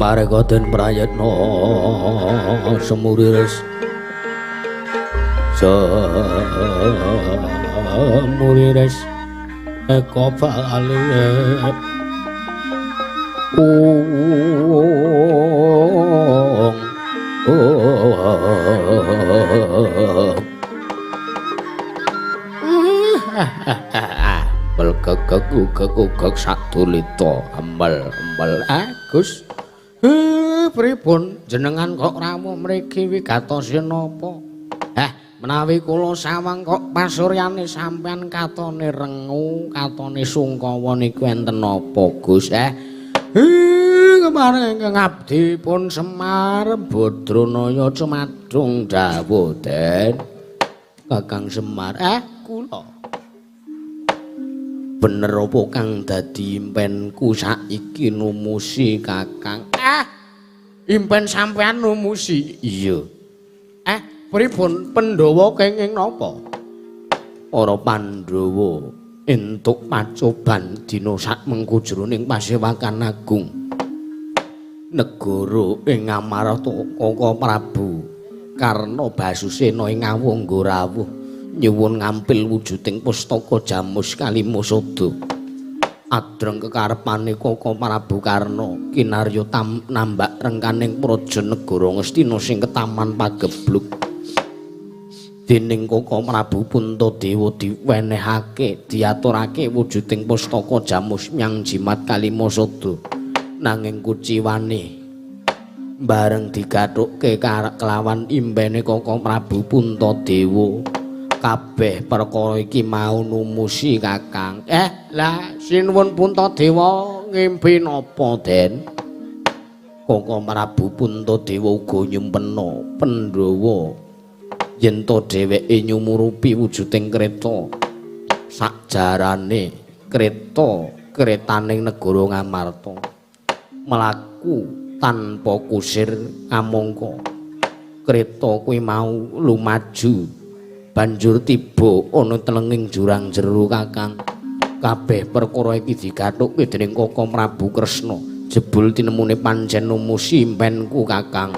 Mareka den prayitna semuriris semuriris eka bali ung Belgegeg sadulita embel embel Gus. Pripun jenengan kok rawuh mriki wigatose napa? Menawi kula sawang kok pasuryane sampean katone rengu, katone sungkawa niku enten napa, Gus? Kemarin ingkang abdi pun Semar Badranaya cumadung dawuh, Den. Kakang Semar, kula. Bener apa kang dadi impenku saiki numusi Kakang? Impen sampean numusi? Iya. Pripun Pandhawa kenging napa? Para Pandhawa entuk pacoban dina sakmengku jroning pasewakan agung negara ing Ngamarta Kaka Prabu Karna Basusena ing Awangga rawuh nyuwun ngampil wujuding pustaka Jamus Kalimasada. Adreng kekarepane Kaka Prabu Karna kinarya nambak rengkaning praja negara Ngastina sing ketaman pageblug. Dening Kaka Prabu Puntadewa diwenehake diaturake wujuding pustaka Jamus nyang Jimat Kalimasada. Nanging kuciwane bareng digathukke kelawan impene Kaka Prabu Puntadewa, kabeh perkara iki mau numusi Kakang. Lah sinuwun Puntadewa ngimpi napa, Den? Kaka Prabu Puntadewa uga nyumpena Pandhawa yen to dheweke nyumurupi wujuding kreta sakjarane kreta kretaning negara Ngamarta mlaku tanpa kusir kamangka kreta kuwi mau lumaju banjur tiba ana telenging jurang jero. Kakang, kabeh perkara iki digathukke dening Kaka Prabu Kresna, jebul tinemune pancen numusi impenku, Kakang.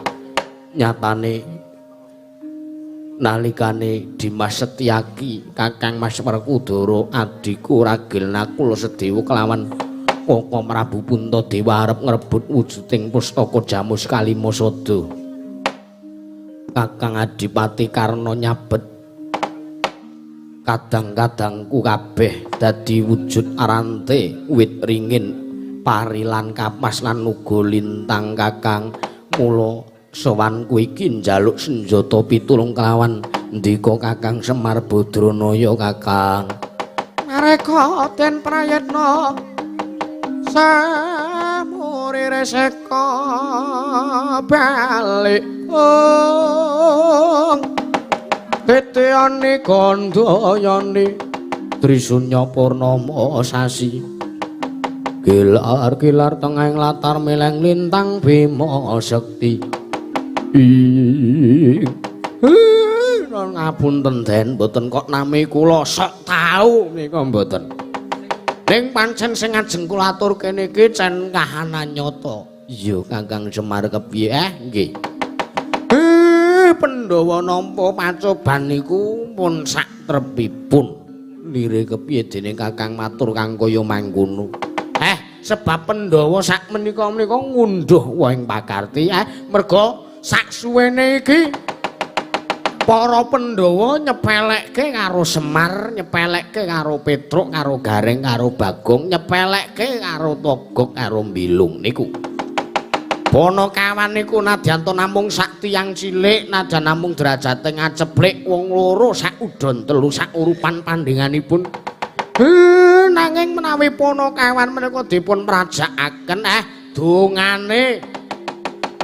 Nyatane nalikane Dimas Setyaki, Kakang Mas Werkudara, adhiku ragil Nakula Sedewa kelawan Kaka Prabu Puntadewa arep ngrebut wujuding pustaka Jamus Kalimasada, Kakang Adipati Karna nyabet kadang-kadangku kabeh dadi wujud arante wit ringin, pari lan kapas lan uga lintang. Kakang, mula sowanku iki njaluk senjata pitulung kelawan ndika Kakang Semar Badranaya. Kakang, Mareka den prayitna samuri reseka balik ung titiane gandayane Trisunya purnama sasi kilar-kilar tengahing latar mileng lintang bima sekti. Ngapunten Den, mboten kok nami kula sok tau nika mboten. Ning pancen sing ajeng kula aturke niki cen kahanan nyata. Iya Kakang Semar kepiye? Nggih. Pandhawa nampa pacoban niku pun sak trepipun. Lire kepiye dene Kakang matur kang kaya mangkono? Sebab Pandhawa sak menika-menika ngunduh wohing pakarti, merga sak suwene iki para Pandhawa nyepelekke karo Semar, nyepelekke karo Petruk, karo Gareng, karo Bagong, nyepelekke karo Togog, karo Bilung niku. Panakawan niku nadyan to namung sak tiyang cilik, nadyan namung derajate ngaceplik wong loro sak udon telu sak urupan pandhenganipun. Nanging menawi panakawan menika dipun prajakaken, dongane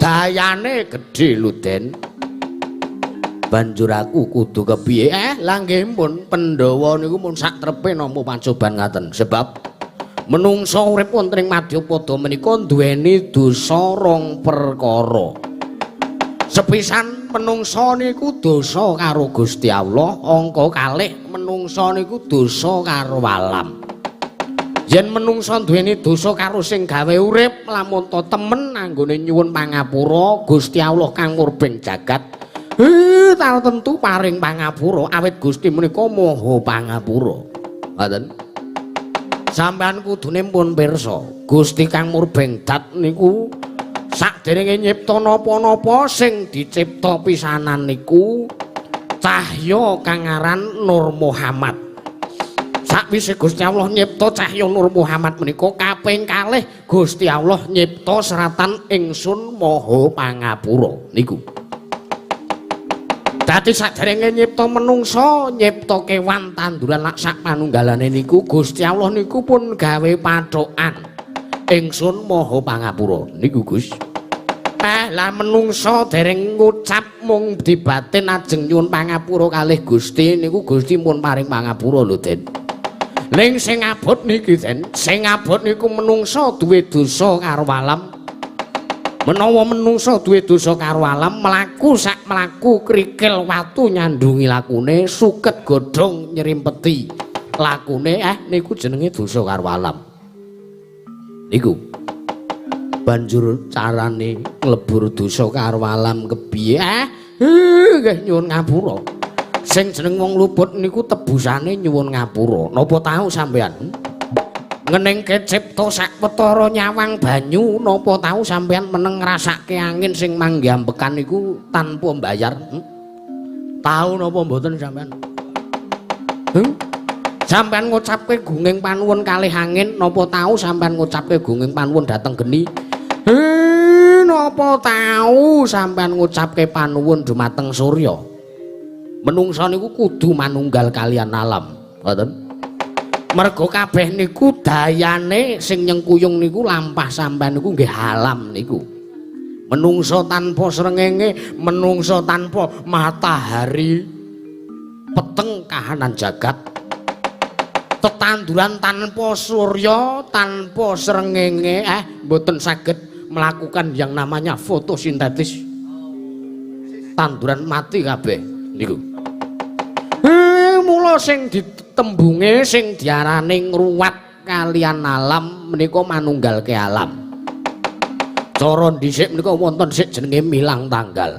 dayane gedhe lho, Den. Banjur aku kudu kepiye? Lah nggih pun Pandhawa niku pun sak trepe nampa pacoban ngaten. Sebab menungsa urip wonten ing madyapada menika duweni dosa rong perkara. Sepisan menungsa niku dosa karo Gusti Allah, angka kalih menungsa niku dosa karo alam. Yen menungsa duweni dosa karo sing gawe urip, lamun to temen anggone nyuwun pangapura Gusti Allah kang murbeng jagat. Tentu paring pangapura awit Gusti menika maha pangapura. Ngoten. Sampeyan kudune pun pirsa, Gusti kang murbeng dat niku sakderenge nyipta napa-napa sing dicipta pisanan niku cahya kang aran Nur Muhammad. Sakwise Gusti Allah nyipta cahya Nur Muhammad menika kaping kalih Gusti Allah nyipta seratan ingsun maha pangapura niku. Dadi saderenge nyipta menungsa, nyipta kewan tanduran lak sak panunggalane niku Gusti Allah niku pun gawe pathokan ingsun maha pangapura niku Gus. Lah menungsa dereng ngucap mung dibatin ajeng nyuwun pangapura kalih Gusti niku Gusti pun paring pangapura lho Den. Ning sing abot niki Den, sing abot niku menungsa duwe dosa karo alam. Menawa menungsa duwe dosa karo alam, mlaku sak mlaku krikil watu nyandungi lakune, suket godhong nyerimpeti lakune, niku jenenge dosa karo alam. Niku banjur carane nglebur dosa karo alam kepiye? Nggih nyuwun ngapura. Sing jeneng wong luput niku tebusane nyuwun ngapura. Napa tau sampeyan? Ngening kecipta sak petara nyawang banyu, napa tau sampeyan meneng ngrasake angin sing manggambekan niku tanpa mbayar? Tau napa mboten sampeyan? Sampeyan ngucapke gunging panuwun kalih angin, napa tau sampeyan ngucapke gunging panuwun dhateng geni? Napa tau sampeyan ngucapke panuwun dumateng surya? Menungsa niku kudu manunggal kalian alam, ngoten. Merga kabeh niku dayane sing nyengkuyung niku lampah sampean niku nggih alam niku. Menungsa tanpa srengenge, menungsa tanpa matahari, peteng kahanan jagat. Tetanduran tanpa surya, tanpa srengenge, mboten saged melakukan yang namanya fotosintesis. Tanduran mati kabeh niku. Mula sing ditembunge sing diarani ngruwat kalian alam menika manunggalke alam. Cara dhisik menika wonten sik jenenge milang tanggal.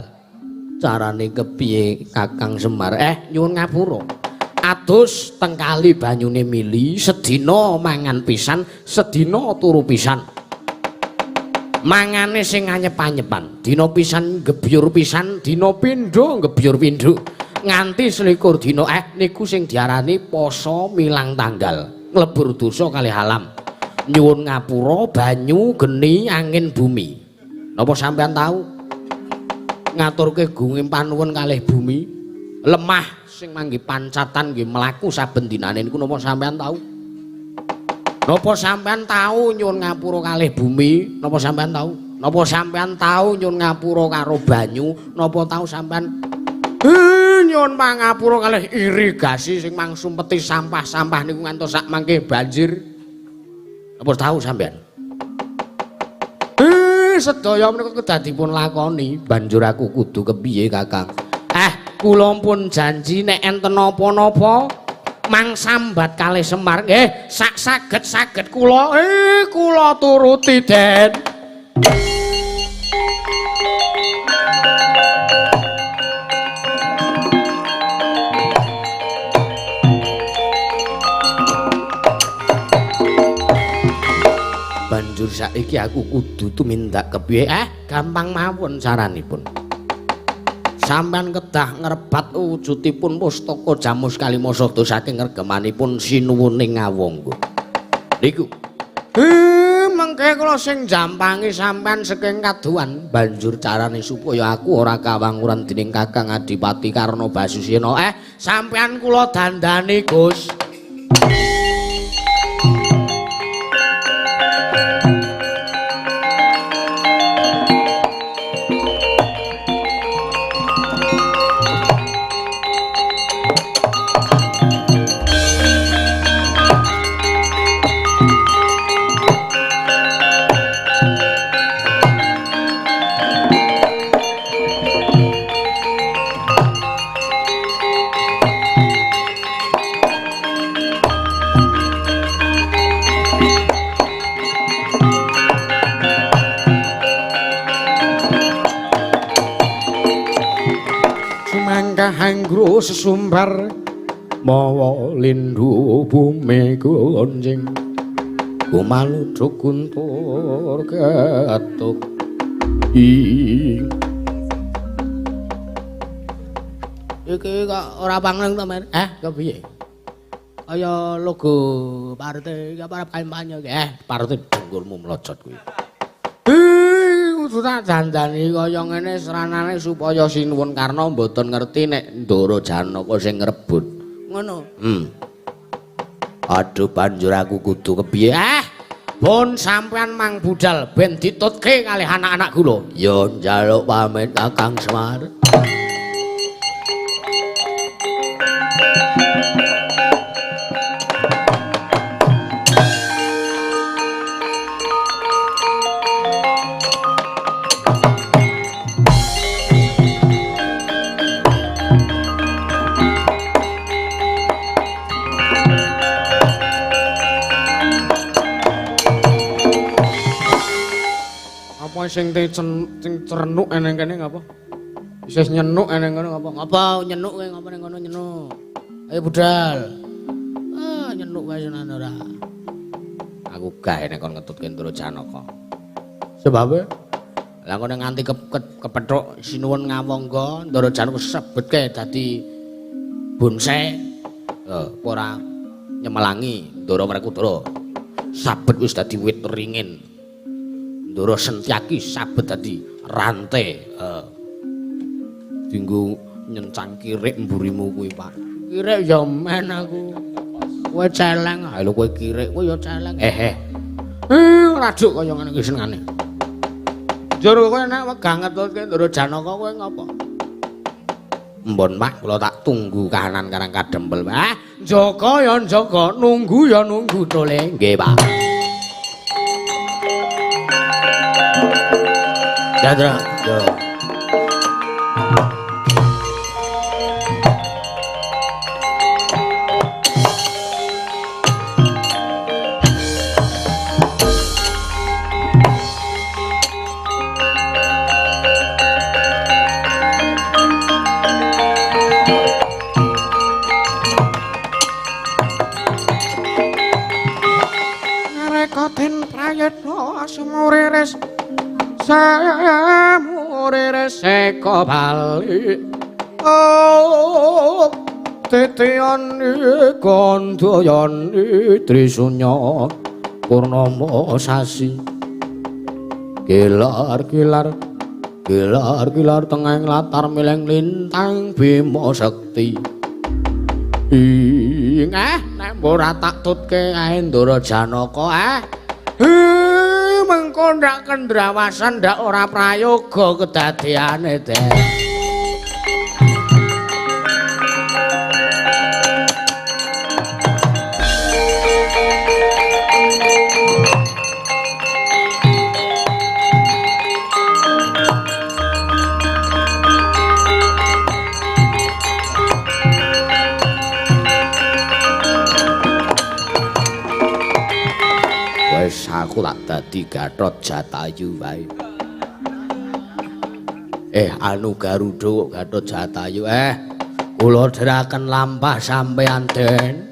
Carane kepiye Kakang Semar? Nyuwun ngapura. Adus teng kali banyune mili, sedina mangan pisan, sedina turu pisan. Mangane sing anyep-anyepan, dina pisan gebyur pisan, dina pindho gebyur pindho. Nganti 21 dina niku sing diarani poso milang tanggal, nglebur dosa kalih alam. Nyuwun ngapura banyu, geni, angin, bumi. Napa sampean tau ngaturke gunging panuwun kalih bumi? Lemah sing manggi pancatan nggih mlaku saben dinane niku napa sampean tau? Napa sampean tau nyuwun ngapura kalih bumi? Napa sampean tau? Napa sampean tau nyuwun ngapura karo banyu? Napa tau sampean nyuwun pangapura kalih irigasi sing mangsumpeti sampah-sampah niku ngantos sak mangke banjir? Napa tau sampean? Sedaya menika kedah dipun lakoni. Banjur aku kudu kepiye Kakang? Kula pun janji nek enten napa-napa mang sambat kalih Semar. Nggih, sak saged-saged kula kula turuti Den. Banjur saiki aku kudu tumindak kepiye? Gampang mawon caranipun. Sampeyan kedah ngrebat wujudipun pustaka Jamus Kalimasada saking regemanipun sinuwuning Ngawangga. Niku. Mengke kula sing jampangi sampeyan saking kaduan. Banjur carane supaya aku ora kawanguran dening Kakang Adipati Karna Basusena. Sampeyan kula dandani, Gus. Guru sesumbar mawa lindu bumi gonjing gumaluduk guntur ketuk ing. Iki kok ora pangling to, Men? Kepiye? Kaya logo partai iki apa arep kampanye iki? Partai dengkulmu mlojot kuwi. Kudu tak dandani kaya ngene seranane supaya Sinuwun Karna mboten ngerti nek Ndara Janaka sing ngrebut. Ngono. Aduh banjur aku kudu kepiye? Pun sampean mang budal ben ditutke kalih anak-anak kula. Ya njaluk pamit Kakang Semar. Sing cernuk eneng kene ngapa? Isih nyenuk eneng kono ngapa? Ngapa nyenuk kowe ngapa ning kono nyenuk? Ayo budal. Ah nyenuk wae senan ora. Aku gawe nek kon ngetutke Ndara Janaka. Sebabe lah kono nganti kepethuk Sinuwun Ngawangga, Ndara Janaka sebetke dadi bonsai. Ora nyemelangi Ndara Werkudara. Sabet wis dadi wit ringin. Ndara Sentyaki sabet dadi rantai. Dinggo nyencang kirik mburimu kuwi, Pak. Kirik ya men aku. Kowe celeng, ha lho kowe kirik, kowe ya celeng. Rajuk kaya ngene iki senengane. Njur kowe nek wegah ngetutke Ndara Janaka kowe ngopo? Mbon, Pak, kula tak tunggu kahanan karang kadempel, Pak. Njaga ya njaga, nunggu ya nunggu tole. Nggih, Pak. Jadra, yo. Ngareka den prayitna sumuriris samurire seka bali. Oh titiyane kandayane Trisunya purnama sasi. Kilar-kilar kilar-kilar tengahing latar mileng lintang Bima Sekti. Ing nek ora tak tutke kae Ndara Janaka mengko ndak kendrawasan ndak ora prayoga kedadeane Den. Wes aku tak dadi Gatot Jatayu wae. Anu Garuda kok Gatot Jatayu. Kula dherekaken lampah sampean Den.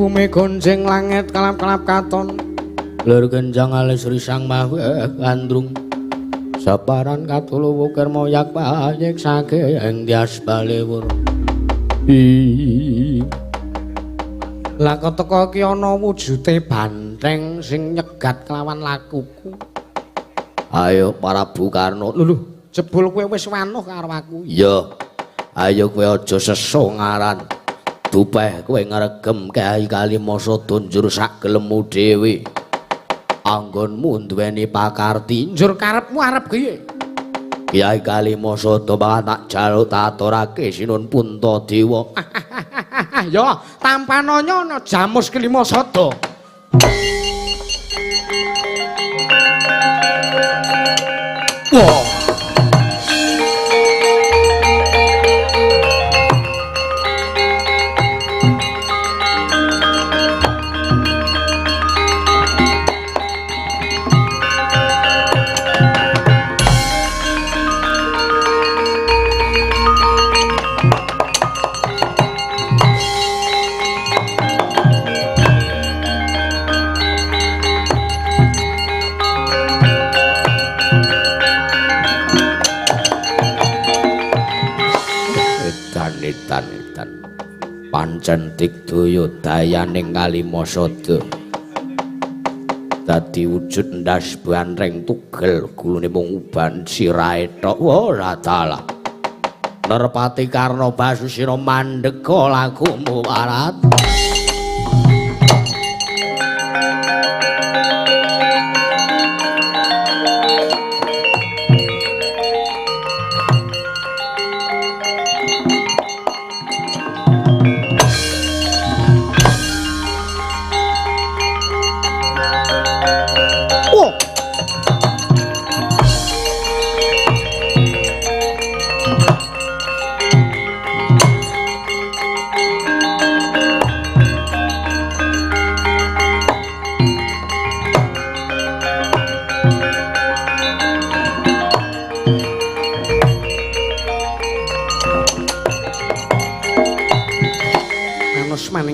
Bumi gonjing langit kalap-kalap katon. Lir genjang alis risang maweh gandrung. Saparan katulu wukir moyak payek saking tias balewur. Lah kok teko iki ana wujude banteng sing nyegat kelawan lakuku. Ayo Prabu Karna. Lho lho, jebul kowe wis wanuh karo aku. Iya. Ayo kowe aja seso ngaran. Dupeh kowe ngregem Kyai Kalimasada njur sak gelemmu dhewe. Anggonmu duweni pakarti njur karepmu arep piye? Kyai Kalimasada bakal tak jaluk taturake Sinun Puntadewa. Ya, tampananya ana Jamus Kalimasada. Wah. Edan. Pancen digdaya dayaning Kalimasada. Dadi wujud ndas banreng tugel gulune mung uban sirahe tok. Ora dalah. Nerpati Karna Basusina mandeka lakumu warat.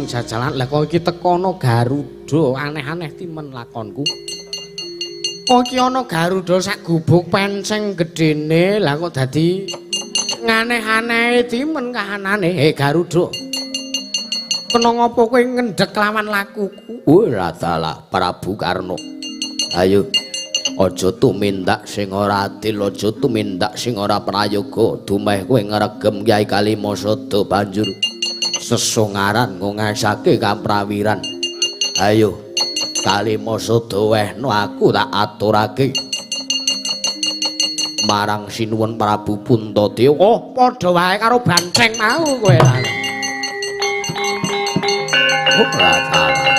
Jajalan lah kok iki teko ana Garuda aneh-aneh timen lakonku. Kok iki ana Garuda sak gubuk penceng gedene lah kok dadi nganeh-anehe timen kahanane. He Garuda. Kena ngopo kowe ngendhek lawan lakuku? Ora dalah Prabu Karna. Ayo aja tumindak sing ora adil, aja tumindak sing ora prayoga. Dumeh kowe ngregem Kyai Kalimasada banjur sesongaran ngongasake kaprawiran. Ayo Kalimasada wehno aku tak aturake marang Sinuwun Prabu Puntadewa. Oh, padha wae karo banteng mau kowe lah. Ora salah.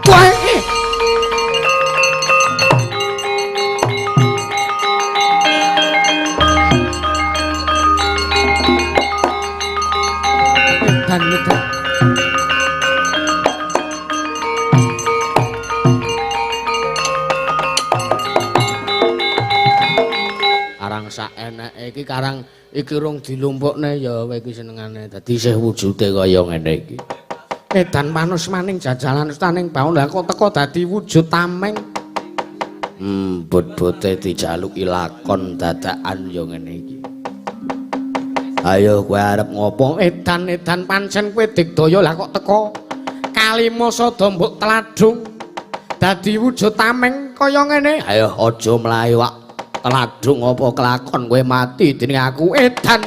Wah iki. Edan. Karang saeneke iki karang iki rung dilumpukne ya kowe iki senengane dadi isih wujude kaya ngene iki. Edan manus maning jajalan ustaning baun lah kok teko dadi wujud tameng. Bot-bote dijaluki lakon dadakan ya ngene iki. Ayo kowe arep ngopo? Edan-edan pancen kowe digdaya lah kok teko Kalimasada mbok tladung dadi wujud tameng kaya ngene. Ayo aja mlayu wak. Tladung apa kelakon kowe mati dening aku edan.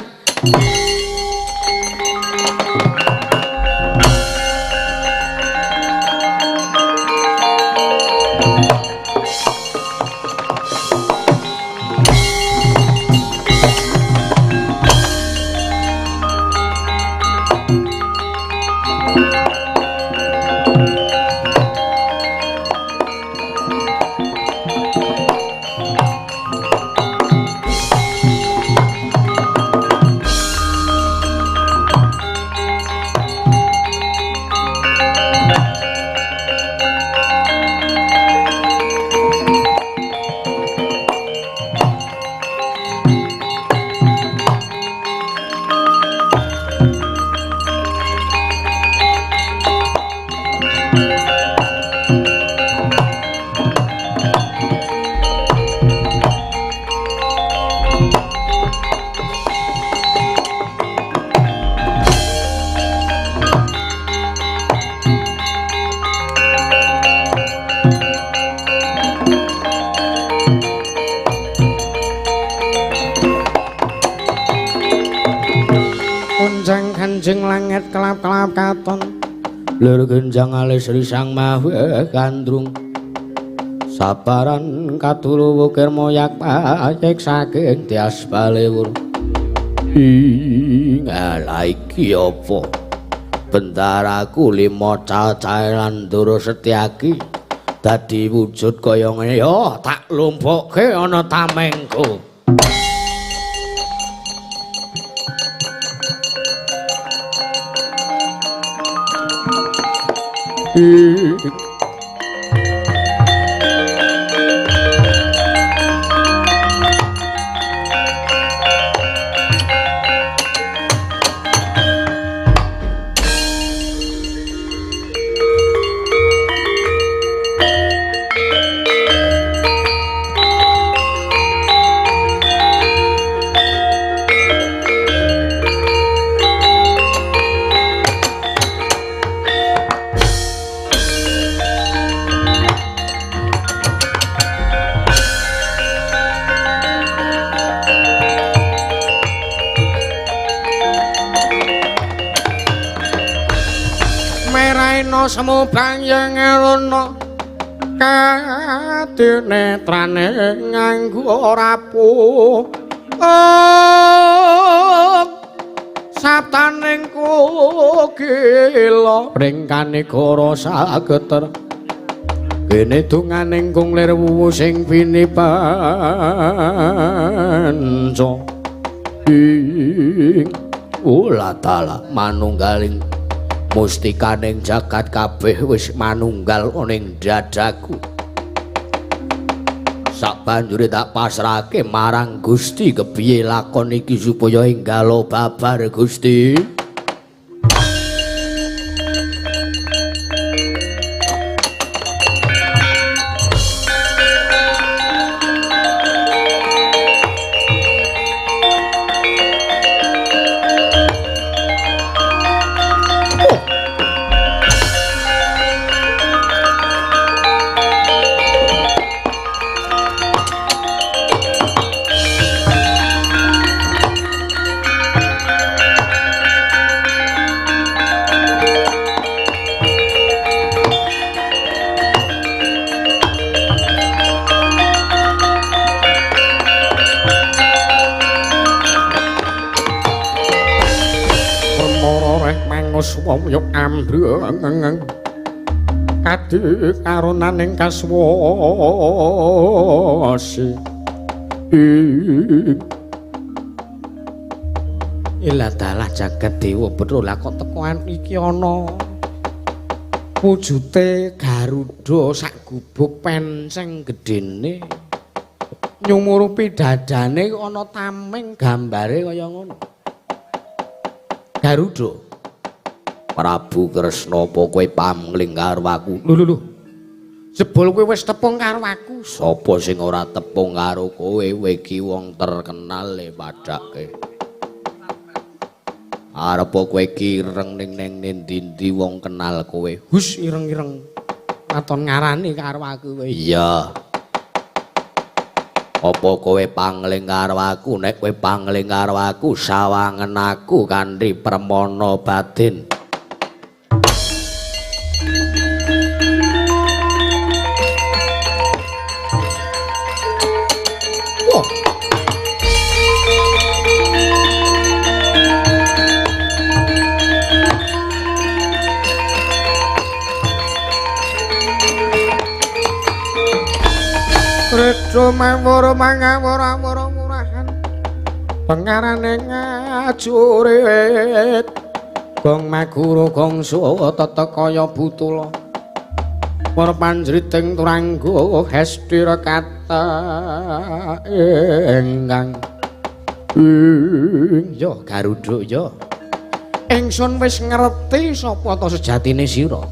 Anjing langit kelap-kelap katon. Lir genjang alis risang mawe gandrung. Sabaran katulu wukir moyak payek saking tias balewur. Ing ala iki apa? Bendaraku lima cacahe lan Ndara Setyaki dadi wujud kaya ngene ya tak lumpukke ana tamengku. Semu bangyang aluna kadinetrane nganggo rapuh sabtaning kukila ring kanegara sageter kene donganing kung lir wuwu sing pinipanca ing ulatala manunggaling mustikaning jagat kabeh wis manunggal ning dadaku. Sabanjure tak pasrahke marang Gusti kepiye lakon iki supaya enggalo babar Gusti. Wong ambreng kadi karunaning kaswasi. Ilah dalah jagat dewa Bathara, lah kok tekoan iki ana wujute Garuda sak gubuk penceng gedene nyumurupi dadane ana tameng gambare kaya ngono. Garuda Prabu Kresna, apa kowe pamling karo aku? Lho lho lho. Jebul kowe wis tepung karo aku. Sapa sing ora tepung karo kowe? Kowe iki wong terkenal le padake. Arep kowe iki ireng ning neng ndi-ndi wong kenal kowe. Hus ireng-ireng. Waton ngarani karo aku kowe. Iya. Apa kowe pangling karo aku? Nek kowe pangling karo aku, sawangen aku kanthi permana batin. Redo mawur mangawur awur murahan pengarane ngajurit gong maguru gong suwa tata kaya butula para panjriting turangga hestira kata ingkang yo Garuda yo ingsun wis ngerti sapa ta sejatine sira.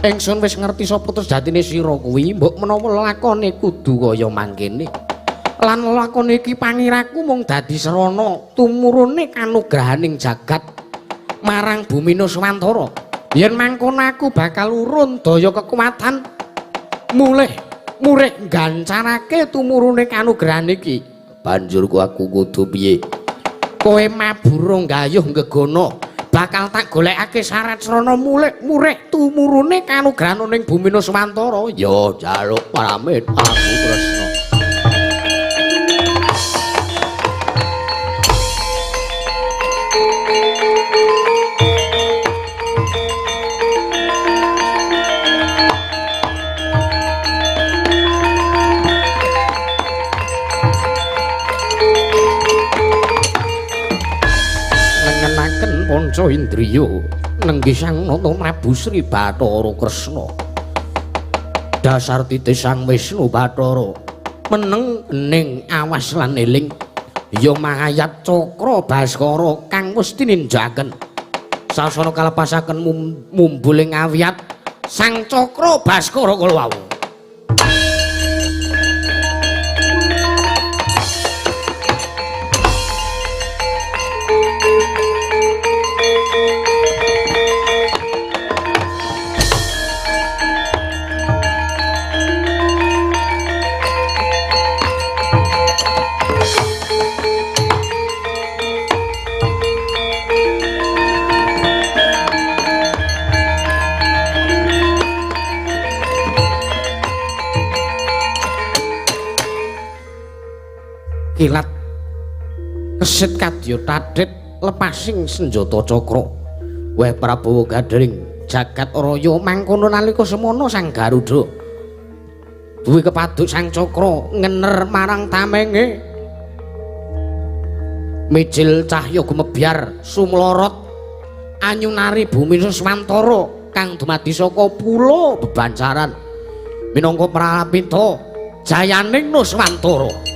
Ingsun wis ngerti sapa ta sejatine sira kuwi, mbok menawa lakone kudu kaya mangkene. Lan lakone iki pangiraku mung dadi srana tumurune kanugrahaning jagat marang bumi Nuswantara. Yen mangkono aku bakal urun daya kekuatan mulih murih gancarake tumurune kanugrahan iki. Banjur ku aku kudu piye? Kowe mabur gayuh ngegana Bakal tak golekake syarat srana mulih murih tumurune kanugrahan ning bumi Nuswantara. Ya njaluk pamit aku Kresna. Panca indriya nenggih Sang Nata Prabu Sri Bathara Kresna. Dasar titis Sang Wisnu Bathara meneng ning awas lan eling ya mahayat cakra Baskara kang wis tininjaken sasana kalepasaken mumbuling awiyat Sang Cakra Baskara kala wau. Kilat kesit kadya tadhit lepasing senjata cakra. Weh Prabowo Gadring jagat raya mangkono nalika semono Sang Garuda duwe kepaduk Sang Cakra ngener marang tamenge. Mijil cahya gumebyar sumlorot anyunari bumi Nuswantara kang dumadi saka pulo bebancaran minangka pralapita jayaning Nuswantara.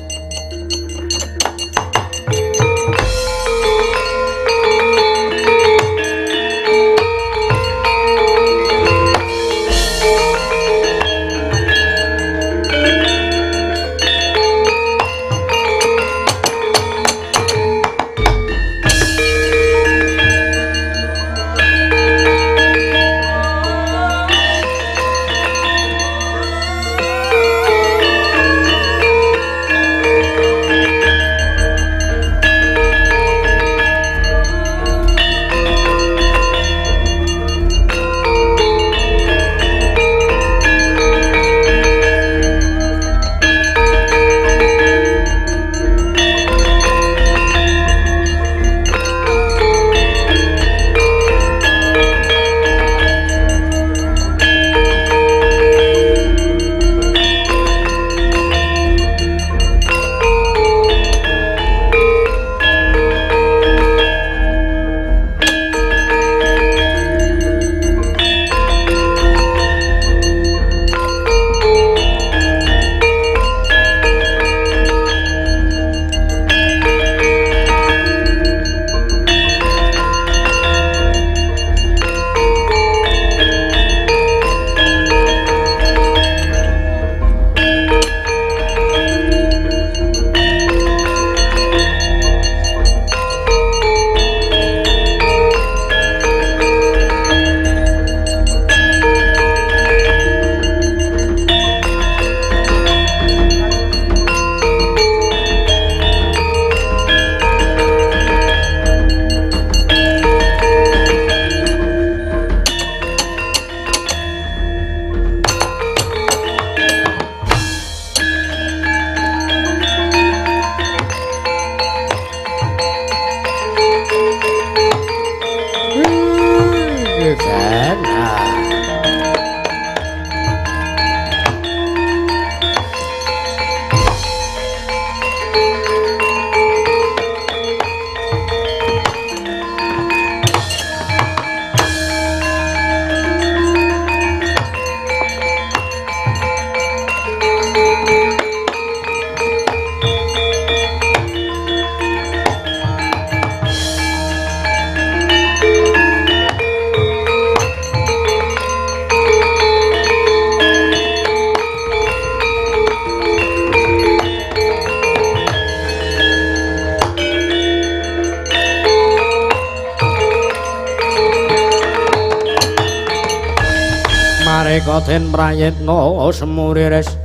Mareka den prayitna semurires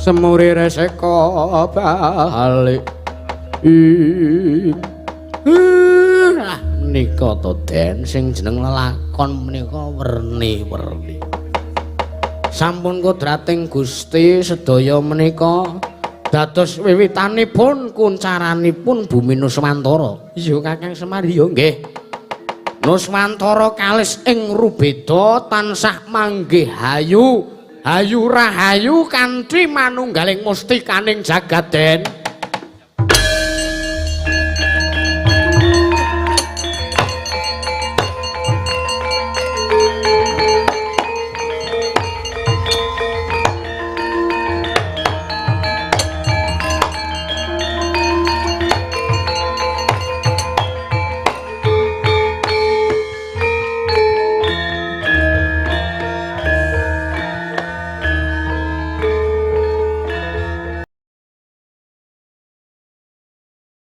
semurires eka balik. Nika to, Den, sing jeneng lelakon menika werni-werni. Sampun kodrating Gusti sedaya menika dados wiwitanipun kuncaranipun bumi Nuswantara. Iya Kakang Semar, iya nggih. Nuswantara kalis ing rubeda tansah manggih hayu, hayu rahayu kanthi manunggaling mustikaning jagat, Den.